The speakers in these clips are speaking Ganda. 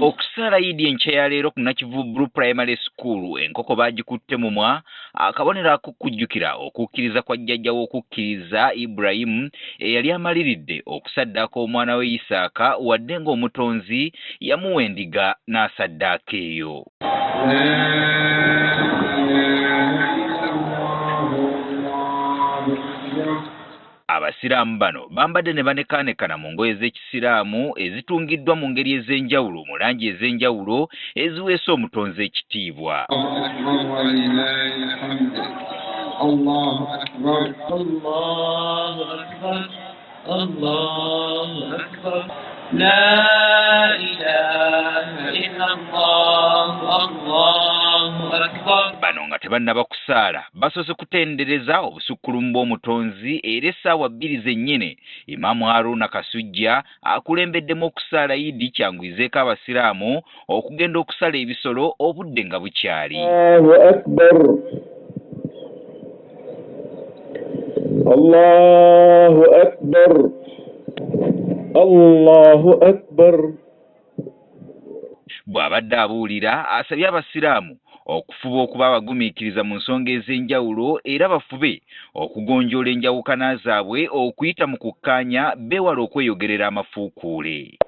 Okusaala Idi enkya ya leero ku Nakivubo Primary School, enkoko baagikutte mumwa, akabonero ak'okujjukira okukkiriza kwa jjajja w'okukkiriza Ibrahimu eyali amaliridde okusaddaaka omwana we Isaaka wadde ng'omutonzi yamuwa endiga n'asaddaaka eyo. Abasiraamu bano bambadde ne banekaanekana mu ngoye z'Ekisiraamu ezitungiddwa mu ngeri ez'enjawulo mu langi ez'enjawulo eziweesa omutonzi ekitiibwa. Allahu akbar, Allahu akbar, Allahu akbar, la ilaha illallah, Allahu akbar. Bano nga tebannaba kusaala basoose kutendereza obusukkulumu bw'omutonzi era essaawa 2 zennyini Imaamu Haruna Kasujja akulembeddemu okusaala Idi kyanguyizeeko Abasiraamu okugenda okusala ebisolo obudde nga bukyali. Allahu akbar, Allahu akbar, Allahu akbar. Bw'abadde abuulira asabye Abasiraamu okufuba okuba abagumiikiriza mu nsonga ez'enjawulo era bafube okugonjoola enjawukana zaabwe okuyita mu kukkaanya beewale okweyogerera amafuukuule.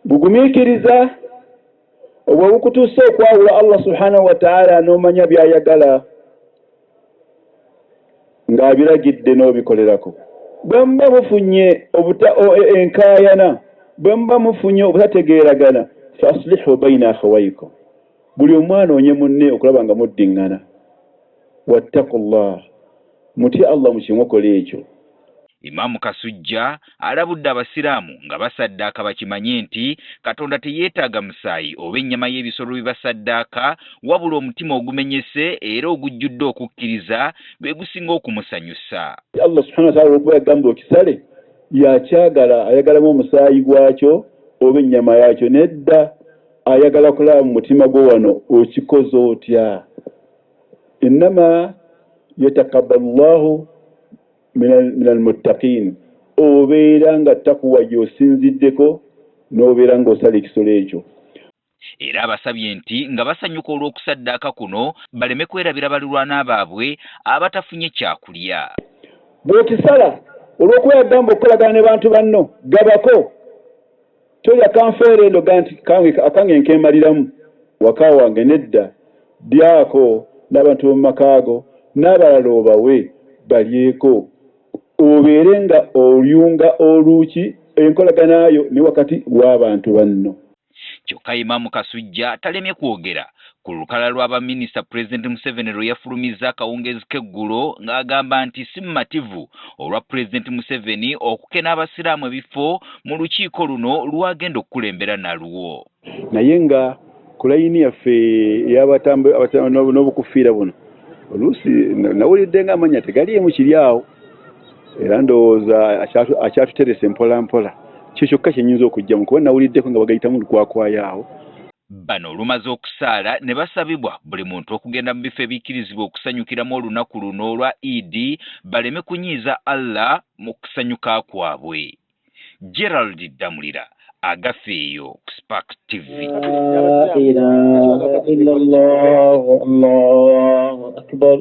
Bugumiikiriza obwo bukutuuse okwawula Allah subhanahu wa ta'ala n'omanya by'ayagala ng'abiragidde n'obikolerako. Bwe muba mufunye enkaayana, bwe muba mufunye obutategeeragana, fa aslihu baina akhawaykum, buli omwana onye munne okulaba nga muddiŋŋana. Wattaqullah, mutye Allah mu kimukola ekyo. Imaamu Kasujja alabudde Abasiraamu nga basaddaaka bakimanye nti Katonda teyeetaaga musaayi oba ennyama y'ebisolo bye basaddaaka wabula omutima ogumenyese era ogujjudde okukkiriza gwe gusinga okumusanyusa. Allah subhanahu wa ta'ala olw'okuba yagamba okisale yakyagala, ayagalamu omusaayi gwakyo oba ennyama yaakyo, nedda ayagala kulaba mu mutima gwo wano okikoze otya. Innama yataqabbalu llahu min almuttaqin, obeera nga takuwa gy'osinziddeko n'obeera ng'osala ekisolo ekyo. Era abasabye nti nga basanyuka olw'okusaddaaka kuno baleme kwerabira balirwana baabwe abatafunye kyakulya. Bw'okisala olw'okuba yagamba okukolagana ne bantu banno, gabako tolya kanfeere endo ga nti akange nkeemaliramu waka wange, nedda lyako n'abantu b'omu makaago n'abalala obawe balyeko, obeere nga oyunga oluuki enkolaganayo ne wakati w'abantu banno. Kyokka Imaamu Kasujja talemye kwogera ku lukalala lw'abaminisita Pulezidenti Museveni lwe yafulumizza akawungeezi k'eggulo ng'agamba nti si mumativu olwa Pulezidenti Museveni okukena Abasiraamu ebifo mu lukiiko luno lw'agenda okukulembera nalwo. Naye nga ku layini yaffe n'obukufiira buno oluusi nawulidde ng'amannya tegaliimu kiri awo, era ndowooza akyatuterese mpola mpola. Kyo kyokka kye nnyinza okuggyamu kuba nawuliddeko nga bagayitamu lukwakwayo awo. Bano olumaze okusaala ne basabibwa buli muntu okugenda mu bifo ebikkirizibwa okusanyukiramu olunaku luno olwa Eid baleme kunyiiza Allah mu kusanyuka kwabwe. Gerald Damulira agafeeyo ku Spark TV. La ilaha illallah, Allahu akbar.